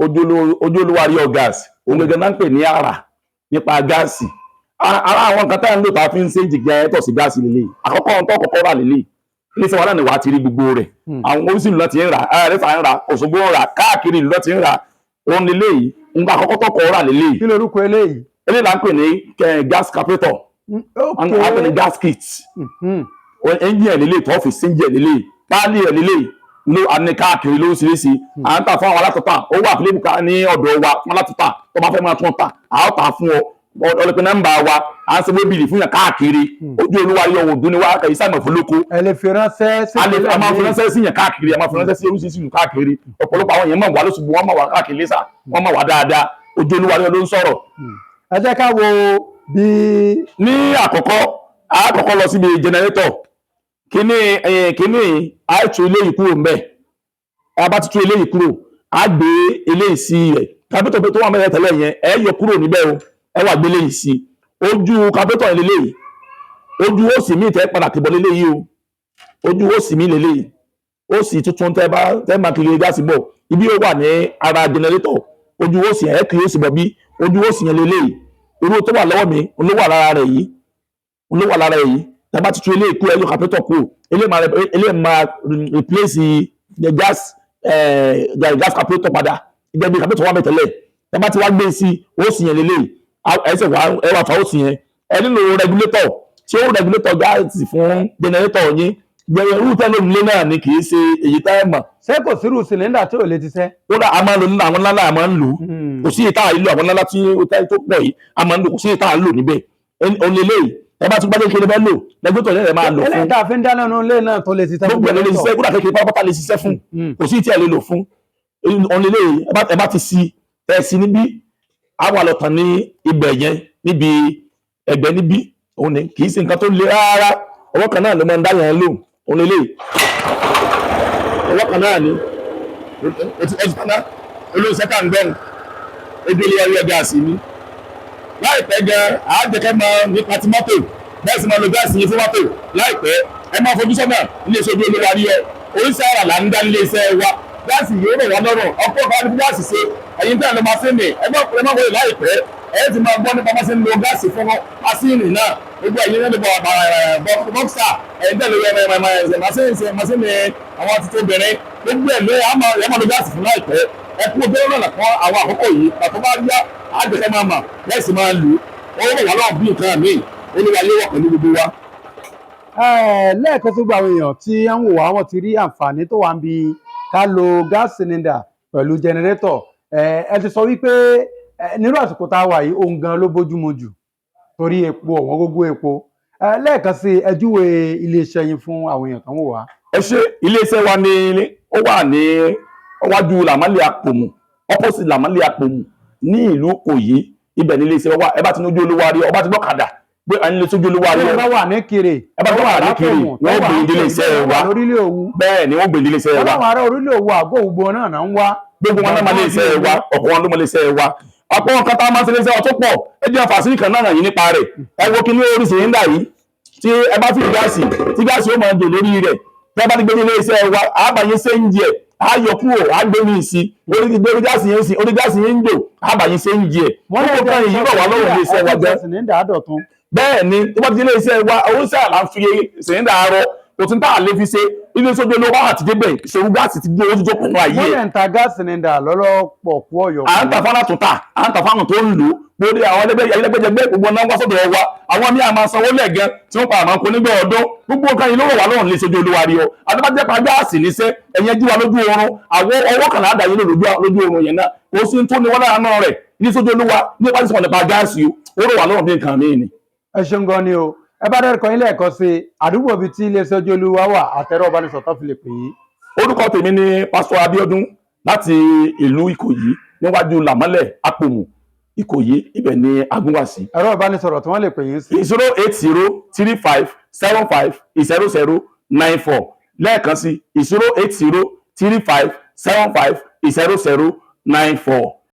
Ojú Olúwa rí ọ gas, òun gẹ́gẹ́ náà ń pè ní àrà nípa gáàsì. Ara àwọn nǹkan tá à ń lò tá a fi ń ṣe jìgẹ́tọ̀ sí gáàsì lélẹ̀. Àkọ́kọ́ ohun tó kọ́kọ́ rà lélẹ̀, iléeṣẹ́ wa náà ni wàá ti rí gbogbo rẹ̀. Àwọn oríṣiríṣi ìlú ti ń rà, Arẹ́fà ń rà, Òṣogbo ń rà, káàkiri ìlú ti ń rà. Òun lélẹ̀ yìí, nǹkan àkọ́kọ́ tó kọ́ rà lélẹ̀. Kí lorúkọ eléyìí? Eléyìí là ń pè ní gas carburetor. À ń pè ní gas kit. Engine ẹ̀ lélẹ̀, tó fi sí engine ẹ̀ lélẹ̀, páálí ẹ̀ lélẹ̀ ló a ní káàkiri lóríṣiríṣi. À ń tà fún àwọn alátọ̀tà, ó wà fílẹ̀ ká ní ọ̀dọ̀ wa fún alátọ̀tà tó bá fẹ́ máa tún ta, à ó tà fún ọ. Ọlọ́pẹ́ nọ́mbà wa, à ń ṣe wébìlì fún yàn káàkiri. Ojú Olúwa yọ òdún ni wá kẹ̀yìn sáà fún lóko. Ẹ lè fi ránṣẹ́ sí A lè, a máa fi ìpínlẹ̀ míì. ránṣẹ́ sí yàn káàkiri, a máa fi ránṣẹ́ sí oríṣiríṣi ìlú káàkiri. Ọ̀pọ̀lọpọ̀ àwọn èèyàn mọ̀ wá lóṣùgbọ́, wọ́n mọ̀ wá káàkiri lẹ́sà, wọ́n mọ̀ wá dáadáa. Ojú Olúwa yọ ló ń sọ̀rọ̀. Ẹ jẹ́ ká wo bí. Ní àkọ́kọ́, a kọ́kọ́ lọ síbi generator. Kíní kíní, a tú eléyìí kúrò ńbẹ̀. A bá ti tú eléyìí kúrò, a gbé eléyìí sí rẹ̀. Carburetor tó wà mẹ́rẹ̀ tẹ́lẹ̀ yẹn, ẹ yọ kúrò níbẹ̀ o, ẹ wà gbé eléyìí sí. Ojú carburetor yẹn leléyìí, ojú ó sì mí tẹ́ padà kìbọ̀ leléyìí o, ojú ó sì mí leléyìí, ó sì tuntun tẹ́ bá tẹ́ máa kiri gáàsì bọ̀. Ibi ó wà ní ara generator, ojú ó sì ẹ̀ kiri ó sì bọ̀ bí ojú ó sì yẹn leléyìí. Irú tó wà lọ́wọ́ mi ló wà lára rẹ̀ yìí, ló wà lára yìí. Tẹ́ bá ti tú eléyìí kúrò, ẹ yọ carburetor kúrò, eléyìí máa replace the gas carburetor padà ìgbẹ́ bí carburetor wà mẹ́tẹ̀lẹ̀. Tẹ́ bá ti wá gbé sí ó sì yẹn lélẹ̀, ẹ sì wá, ẹ wà fà ó sì yẹn. Ẹ nílò regulator tí ó regulator gáàsì fún generator yín. Gbẹ̀yẹ̀ irú tẹ́lẹ̀ nílé náà ni, kì í ṣe èyí tá ẹ mọ̀. Ṣé kò sírú cylinder tí ò lè ti ṣẹ́? Kódà a máa ń lo nínú àwọn ńláńlá, a máa ń lò ó. Kò sí ìta ìlú àwọn ńláńlá tí ó tẹ́ tó pọ̀ yìí, a máa ń lò. Kò sí ìta lò níbẹ̀. Òun lélẹ́yìí, ẹ bá tún gbádùn kékeré fẹ́ lò, regulator yẹn lè máa lò fún. Eléyìí tá a fi ń dáná nínú ilé náà tó lè ṣiṣẹ́? Gbogbo ẹ̀ ló lè ṣiṣẹ́, kódà kékeré pátápátá lè ṣiṣẹ́ fún. Kò sí ìtí ẹ̀ lè lò fún. Òun lélẹ́yìí, ẹ bá ti sí ẹ sí níbí, á wà lọ tàn ní ibẹ̀ yẹn níbi ẹ̀gbẹ́ níbí. Òun ni, kì í ṣe nǹkan tó le rárá. Ọwọ́ kan náà ló máa ń dá yẹn lò. Òun lélẹ́yìí, ọwọ́ kan náà ni ó ti tán. Olóòṣẹ́ kà ń gbọ́n ojú ilé ẹ̀rí gáàsì ni. Láìpẹ́ gan, àájẹkẹ́ mọ nípa ti mọ́tò, bẹ́ẹ̀ sì máa lo gáàsì yìí fún mọ́tò láìpẹ́. Ẹ máa fojú sọ́nà iléeṣẹ́ Ojú Olúwa rí ẹ. Oríṣi àrà là ń dá níléeṣẹ́ wa. Gáàsì yóò rọ̀ wá lọ́rùn. Ọ̀pọ̀ ọ̀gá ní gáàsì ṣe. Ẹ̀yin tẹ́ ẹ̀ lọ máṣíìnì, ẹ má ẹ má wọlé. Láìpẹ́, ẹ ti máa gbọ́ nípa bá ṣe ń lo gáàsì fún máṣíìnì náà. Gbogbo ẹ̀yin náà lè bọ̀ bọ́ksà, ẹ̀yin tẹ́ lè máṣíìnì, àwọn títí obìnrin, gbogbo ẹ̀ ló ẹ máa lo gáàsì fún láìpẹ́. Ẹ kú ojú ọ̀nà kan àwọn àkókò yìí pàtó bá yá, àgbẹ̀kẹ́ máa mà bẹ́ẹ̀ sì máa lù ú. Ó rọ̀ wá lọ́wọ́ bí nǹkan míì. Olúwa yóò wà pẹ̀lú gbogbo wa. Lẹ́ẹ̀kan tó gba àwọn èèyàn tí ń wò wá, wọ́n ti rí àǹfààní tó wà ń bi ká lo gas cylinder pẹ̀lú generator. Ẹ ti sọ wípé nírú àsìkò tá a wà yìí, ohun gan ló bójúmu jù torí epo ọ̀wọ́n gógó epo. Lẹ́ẹ̀kan sí, ẹ júwe iléeṣẹ́ yín fún àwọn èèyàn tó ń wò wá. Ẹ ṣe. Iléeṣẹ́ wa ní ó wà ní wájú Làmálẹ̀ Àpòmù, opposite Làmálẹ̀ Àpòmù ní ìlú Ìkòyí. Ibẹ̀ ní iléeṣẹ́ wa wà. Ẹ bá ti ní Ojú Olúwa rí, ọba ti gbọ́kadà pé à ń lè sójú Olúwa rí. Ẹ bá wà ní Kiri. Ẹ bá wà ní Kiri, wọ́n gbé ìdílé iṣẹ́ wa. Lórílẹ̀ Òwu. Bẹ́ẹ̀ ni, wọ́n gbé ìdílé iṣẹ́ wa. Wọ́n láwọn ará orílẹ̀ Òwu, àgọ́ ògbó náà náà ń wá. Gbogbo wọn náà máa lé iṣẹ́ wa, ọ̀pọ̀ wọn ló máa lé iṣẹ́ wa. Ọ̀pọ̀ nǹkan tá a máa ń ṣe lé iṣẹ́ wa tó pọ̀, ẹ jẹ́ àfàsí kan náà yìí nípa rẹ̀. Ẹ wo kí ní orí cylinder yìí tí ẹ bá fi gáàsì, tí gáàsì ó máa ń dò lórí rẹ̀. Tẹ́ bá ti gbé ní ilé iṣẹ́ wa, àbáyé change ẹ̀, á yọ kúrò, á gbé mi sí orí gáàsì yẹn, sí orí gáàsì yẹn ń jò, àbáyé change ẹ̀. Wọ́n Gbogbo kan yìí rọ̀ wá lọ́rùn ilé iṣẹ́ wa gan. Cylinder àdọ̀tún. Bẹ́ẹ̀ ni, tó bá ti dé ilé iṣẹ́ wa, owó sáà là ń fi cylinder arọ. Kò tún tá a lè fi ṣe ilé iṣẹ́. Ojú Olówó àti débẹ̀, ìṣòro gáàsì ti dúró, ó ti jókòó nínú ayé Wọ́n ẹ̀. lè ń ta gas cylinder lọ́lọ́pọ̀ kú ọ̀yọ́. À ń tà fáwọn àtúntà, à ń tà fáwọn tó ń lò ó. Gbogbo àwọn ẹlẹgbẹjẹgbẹ, gbogbo náà wá sọ́dọ̀ wa. Àwọn míì àmà sanwó lẹ́ẹ̀gan tí wọ́n pa àmà kó nígbà ọdún. Gbogbo nǹkan yìí ló rọ̀ wá lọ́rùn lè ṣojú Olúwa rí ọ. Adébájẹ́ pa gáàsì níṣẹ́, ẹ̀yẹn jí wa lójú oorun, àwọn ọwọ́ kan láàdá yín lójú oorun yẹn náà. Kò sí tó ní wọ́n lára náà rẹ̀ ní sójú Olúwa nípa sísọ nípa gáàsì o. Ó rọ̀ wá lọ́rùn bí nǹkan míì ni. Ẹ ṣeun gan ni o. Ẹ bá dárúkọ yín lẹ́ẹ̀kan sí, àdúgbò bíi tí iléeṣẹ́ Ojú Olúwa wà, àtẹ̀rọ ìbánisọ̀rọ̀ tó fi lè pè yín. Orúkọ tèmi ni Pásítọ̀ Abíọ́dún láti ìlú Ìkòyí, níwájú Làmọ́lẹ̀ Àpòmù, Ìkòyí, ibẹ̀ ni agúnwà sí. Ẹ̀rọ ìbánisọ̀rọ̀ tí wọ́n lè pè yín sí? 08035750094. Lẹ́ẹ̀kan sí, 08035750094.